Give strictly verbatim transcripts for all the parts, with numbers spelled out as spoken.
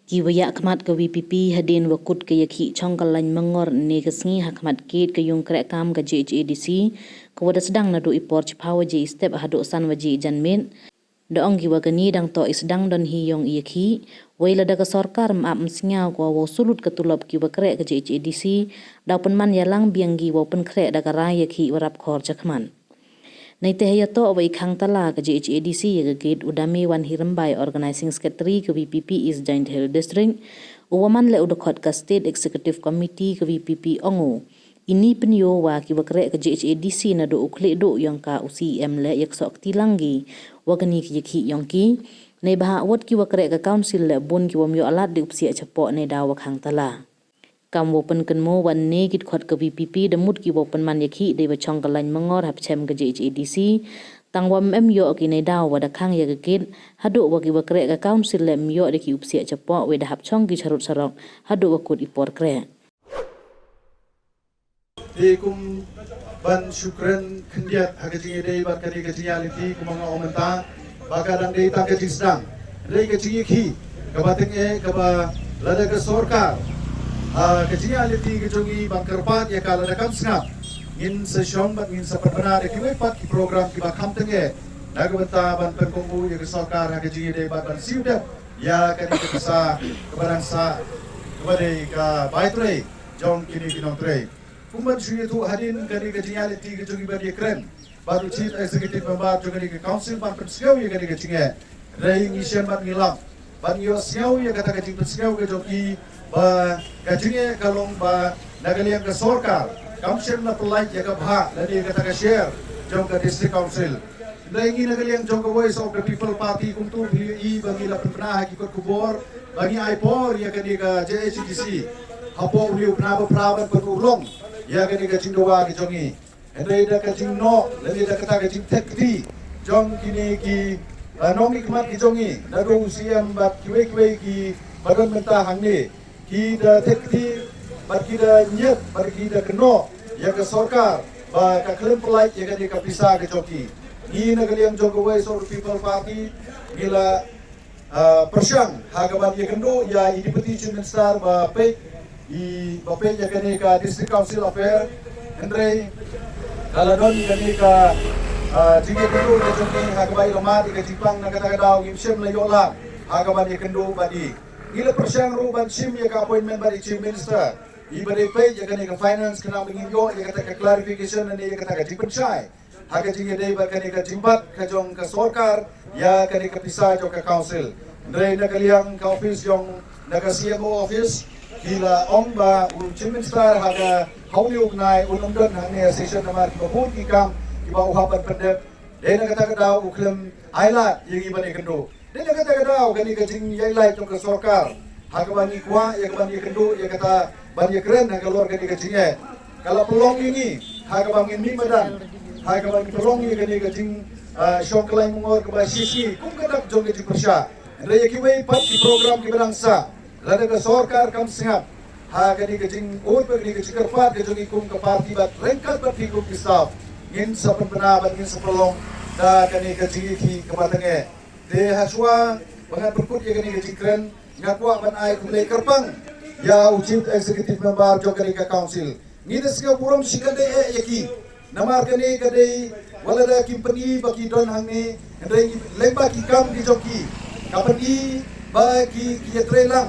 Ki wa ïakhmat ka VPP hadien wa kut ka ïakhih chong ka lain mangor ne ka sngi ha khmat gate ka yung kreh kam ka JHADC, ka wa da sdang naduh i por chiphaw waje i step haduh san waje i janmiet. Da ong ki wa kani dang toh i sdang don hi yong i ïakhih, wei lada ka sorkar ym ap ym sngew ka wa wow sulut ka tulop ki wa kreh ka JHADC, daw pynman ïalang biang ki wow pynkhreh da ka rai ïakhih wa rap khor chakhmat. Neiteh ïa toh wa i khang tala ka JHADC ïa ka gate, u Dame Wanhirymbai, Organizing Secretary ka VPP East Jaintia Hills District, u wa man leh u dkhot ka State Executive Committee ka VPP, ong u, ini pynïoh wa ki wa kreh ka JHADC naduh u khlieh duh yong ka u CEM leh ïa ka soh kti lang ki wa kani ka ïakhih yong ki. Neibhah wat ki wa kreh ka council leh bun ki wa ym ïoh lad da u psiah chapoh ne daw wa khang tala. Kam wa pynkynmaw wa ne ki dkhot ka VPP da mut ki wa pynman ïakhih dei wa chong ka lain mangor hapchem ka JHADC. Tang wa ym em ïoh ki ne daw wa da khang ïa ka gate, haduh wa ki wa kreh ka council leh ym ïoh da ki u psiah chapoh wei da hap chong ki charud sarok haduh wa kut i por kreh. Te kum ban shu kren khyndiat ha ka jingïadei bad kane ka jingïalehti, kum nga ong mynta, ba ka dang dei tang ka jingsdang. Dei ka jingïakhih kaba tyngeh kaba lada ka sorkar, ah, ka jingïalehti ka jong i ban kyrpad ïa ka lada kam sngap, ngin sa shong bad ngin sa pynbna da kiwei pat ki program kiba kham tyngeh na ka bynta ban pynkohnguh ïa ka sorkar ha ka jingïadei bad ban siew dep ïa kane ka pisa kaba dang sah, kaba dei ka bai trei jong kine ki nongtrei. Kum ban shu ïathuh, hadien kane ka jingïalehti ka jong i ban ïakren bad u Chief Executive Member jong kane ka council ban pynsngew ïa kane ka jingeh, hynrei ngi shem bad ngi lap ban ïohsngew ïa kata ka jingpynsngew ka jong i ba ka jingeh ka long ba na ka liang ka sorkar kam shym la pynlait ïa ka bhah lane ïa kata ka share jong ka district council. Hynrei ngi na ka liang jong ka Voice of the People Party kumtu phi ïohi ba ngi la pynbna ha ki kot khubor ba ngi ai por ïa kane ka JHADC hapoh une u bnai ba phra ban pynurlong ïa kane ka jingdawa ka jong i. Hynrei da ka jingnoh lane da kata ka jingthep kti jong kine ki, ah, nongmihkhmat ki jong i, naduh u CEM bad kiwei kiwei kiba don mynta hangne, ki da thep kti bad ki da ñiet bad ki da kynnoh ïa ka sorkar ba ka khlem pynlait ïa kane ka pisa ka jong ki. Ngi na ka liang jong ka Voice of the People Party ngi la, ah, pyrshang ha kaban ïakynduh ïa i Deputy Chief Minister ba peit, i ba peit ïa kane ka District Council Affair. Hynrei ka la don kane ka, ah, jingïakynduh ka jong ngi ha kaba i la mad ïa ka jingpang, na kata ka daw ngim shym la ïoh lang ha kaban ïakynduh bad i. Ngi la pyrshang ruh ban shim ïa ka appointment bad i Chief Minister, i ba dei peit ïa kane ka finance, khnang ba ngin ïoh ïa kata ka clarification lane ïa kata ka jingpynshai ha ka jingïadei bad kane ka jingbat ka jong ka sorkar ïa kane ka pisa jong ka council. Hynrei na ka liang ka office jong, na ka CMO office, ki la ong ba u Chief Minister ha ka, ha une u bnai un ym don hangne ha session namar kiba bun ki kam kiba u hap ban pyndep. Dei na kata ka daw u khlem ai lad ïa ngi ban ïakynduh. Dei na kata ka daw kane ka jingïailad jong ka sorkar ha kaba ngi kwah ïa kaban ïakynduh ïa kata ban ïakren halor kane ka jingeh, ka la pynlong ïa ngi ha kaba ngin mih madan, ha kaba ngi pynlong ïa kane ka jing, ah, shong ka lain mangor kaba shisngi kum ka dak jong ka jingpyrshah. Hynrei ïa kiwei pat ki program kiba dang sah, lada ka sorkar kam sngap ha kane ka jingud bad kane ka jingkyrpad ka jong ngi kum ka party bad ryngkat bad phi kum ki staff, ngin sa pynbna bad ngin sa pynlong da kane ka jingïakhih kaba tyngeh. Te ha shuwa ba ngan pynkut ïa kane ka jingkren, nga kwah ban ai khublei kyrpang ïa u Chief Executive Member jong kane ka council. Ngi da sngew burom shikatdei eh ïa ki, namar kane ka dei, wat lada kim pyni ba ki don hangne, hynrei ngi, lyngba ki kam ki jong ki, ka pyni ba ki, ki ïatreilang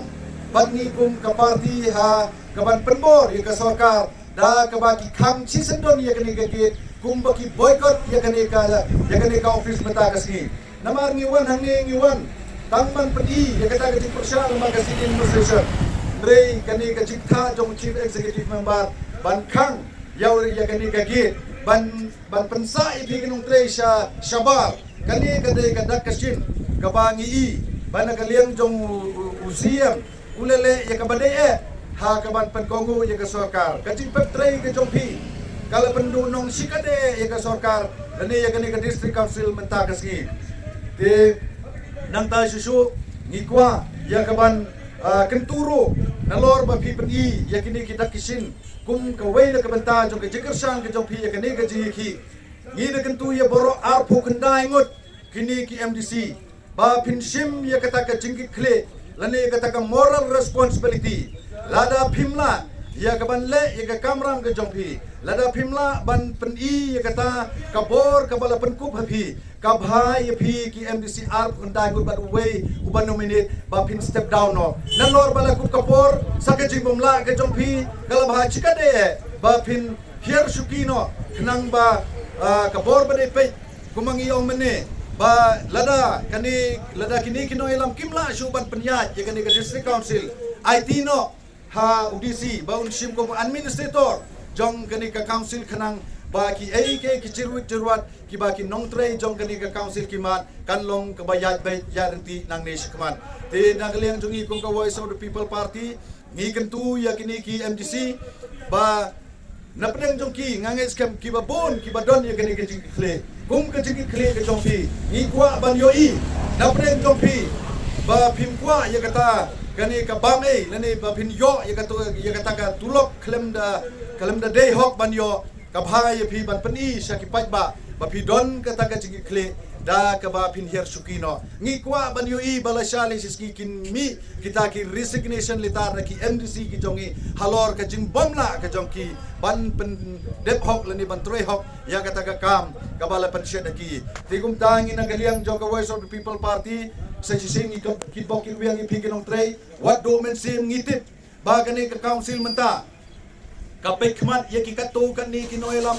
bad ngi kum ka party ha kaban pynbor ïa ka sorkar da kaba ki khang shisyndon ïa kane ka gate, kumba ki boycott ïa kane ka, ïa kane ka office mynta ka sngi. Namar ngi wan hangne, ngi wan tang ban pyni ïa kata ka jingpyrshah lyngba ka sitting administration. Hynrei kane ka jingthoh jong u Chief Executive Member ban khang ïa u, ïa kane ka gate, ban, ban pynsah ïa phi ki nongtrei sha, shabar. Kane ka dei ka dak ka shin kaba ngi i ba na ka liang jong u, u, u CEM u leh leh ïa kaba dei eh ha kaban pynkohnguh ïa ka sorkar. Ka jingpep trei ka jong phi ka la pynduhnong shikatdei eh ïa ka sorkar lane ïa kane ka District Council mynta ka sngi. Te nangta shuh shuh ngi kwah ïa kaban, ah, kyntu ruh nalor ba phi pyni ïa kine ki dak ki shin kum kawei na ka bynta jong ka jingkyrshan ka jong phi ïa kane ka jingïakhih. Ngi da kyntu ïa baroh arphew khyndai ngut kine ki MDC ba phin shim ïa kata ka jingkitkhlieh lane kata ka moral responsibility. Lada phim lah ïa ka ban leh ïa ka kamram ka jong phi, lada phim lah ban pyni ïa kata ka bor kaba la pynkup ha phi, ka bha ïa phi ki M D C arphew khyndai ngut bad uwei uba nominate ba phin step down noh. Nalor ba la kup ka por, sa ka jingbymlah ka jong phi, ka la bha shikatdei eh ba phin hiar shuki noh, khnang ba, ah, ka bor ba dei peit, kumba ngi ong mynne, ba lada kane, lada kine ki nongïalam kim lah shuh ban pynïaid ïa kane ka District Council, aiti noh ha u D C ba un shim kum administrator jong kane ka council, khnang ba kiei kiei ki jyrwit jyrwat kiba ki nongtrei jong kane ka council ki mad, kan long kaba ïaid beit ïaid ryntih nangne shakhmat. Te na ka liang jong ngi kum ka Voice of the People Party, ngi kyntu ïa kine ki M D C ba na pdeng jong ki, nga ngeit skhem kiba bun kiba don ïa kane ka jingkitkhlieh kum ka jingkitkhlieh ka jong phi, ngi kwah ban ïohi na pdeng jong phi ba phim kwah ïa kata kane ka bam ei, lane ba phin ïoh ïa kata, ïa kata ka tulop khlem da, khlem da dei hok ban ïoh. Ka bha ïa phi ban pyni sha ki paidbah ba phi don kata ka jingkitkhlieh da kaba phin hiar shuki noh. Ngi kwah ban ïohi ba lashai lashisngi kin mih kita ki resignation letter na ki M D C ki jong ngi halor ka jingbymlah ka jong ki ban pyndep hok lane ban trei hok ïa kata ka kam kaba la pynshet ha ki. Te kumta ngi na ka liang jong ka Voice of the People Party, sa shisien ngi kit bok kit wiang ïa phi ki nongtrei, wat duh mynsiem. Ngi tip ba kane ka council mynta ka peit khmat ïa ki katto katne ki nongïalam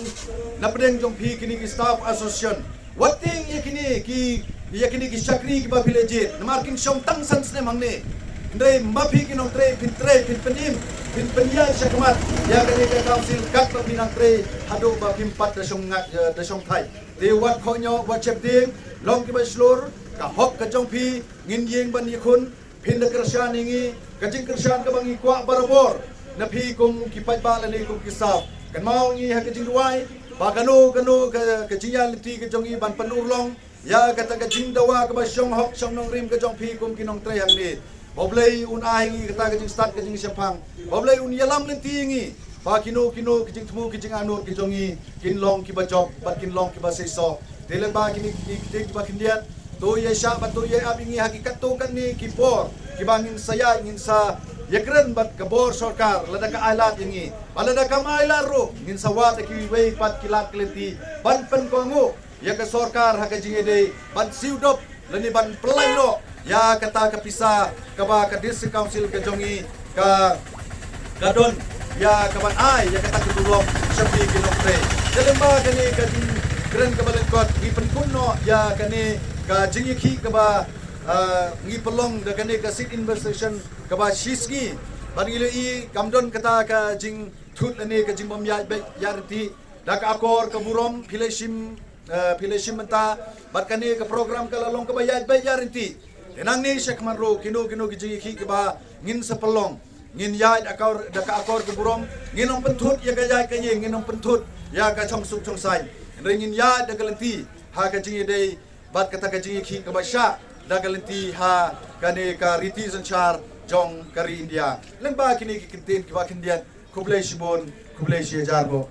na pdeng jong phi, kine ki staff association. Wat tieng ïa kine ki, ïa kine ki shakri kiba phi la jied, namar kin shong tang san snem hangne. Hynrei ma phi ki nongtrei phin trei, phin pynim, phin pynïaid shakhmat ïa kane ka council katba phi nang trei haduh ba phim pat da shong nga-, eh, da shong thait. Te wat khohñioh, wat sheptieng, long kiba shlur, ka hok ka jong phi ngin ïeng ban ïakhun. Phin da kyrshan ïa ngi, ka jingkyrshan kaba ngi kwah barabor na phi kum ki paidbah lane kum ki staff. Kynmaw ngi ha ka jingduwai ba kano kano ka, ka jingïaid lynti ka jong ngi ban pynurlong ïa kata ka jingdawa kaba shong hok shong nongrim ka jong phi kum ki nongtrei hangne. Ba U Blei un ai ngi kata ka jingstad ka jingshemphang, ba U Blei un ïalam lynti ïa ngi ba kino kino ki jingthmu ki jingangnud ki jong ngi kin long kiba jop bad kin long kiba seisoh. Te lyngba kine ki ktien kiba khyndiat, to ïa shah bad to ïa ap ïa ngi ha ki katto katne ki por kiba ngin sa ïaid, ngin sa ïakren bad ka bor sorkar lada ka ailad ïa ngi. Bad lada kam ailad ruh, ngin sa wad da kiwei pat ki lad ki lynti ban pynkohnguh ïa ka sorkar ha ka jingïadei ban siew dop lane ban pynlait noh ïa kata ka pisa kaba ka District Council ka jong ngi ka, ka don ïa ka ban ai ïa kata ka tulop sha phi ki nongtrei. Te lyngba kane ka jingkren kaba lyngkot, ngi pynkut noh ïa kane ka jingïakhih kaba, ah, ngi pynlong da kane ka sit-in investigation kaba shisngi. Bad ngi la ïohi kam don kata ka jingthut lane ka jingbym ïaid beit ïaid ryntih. Da ka akor ka burom phi la shim, eh, phi la shim mynta, bad kane ka program ka la long kaba ïaid beit ïaid ryntih. Te nangne shakhmat ruh kino kino ki jingïakhih kiba ngin sa pynlong, ngin ïaid akor, da ka akor ka burom, ngin ym pynthut ïa ka ïaid ka ïeng, ngin ym pynthut ïa ka chongsuk chongsaiñ. Hynrei ngin ïaid da ka lynti ha ka jingïadei bad kata ka jingïakhih kaba shah da ka lynti ha kane ka riti synshar jong ka ri India. Lyngba kine ki kyntien kiba khyndiat, khublei shibun, khublei shihajar nguh.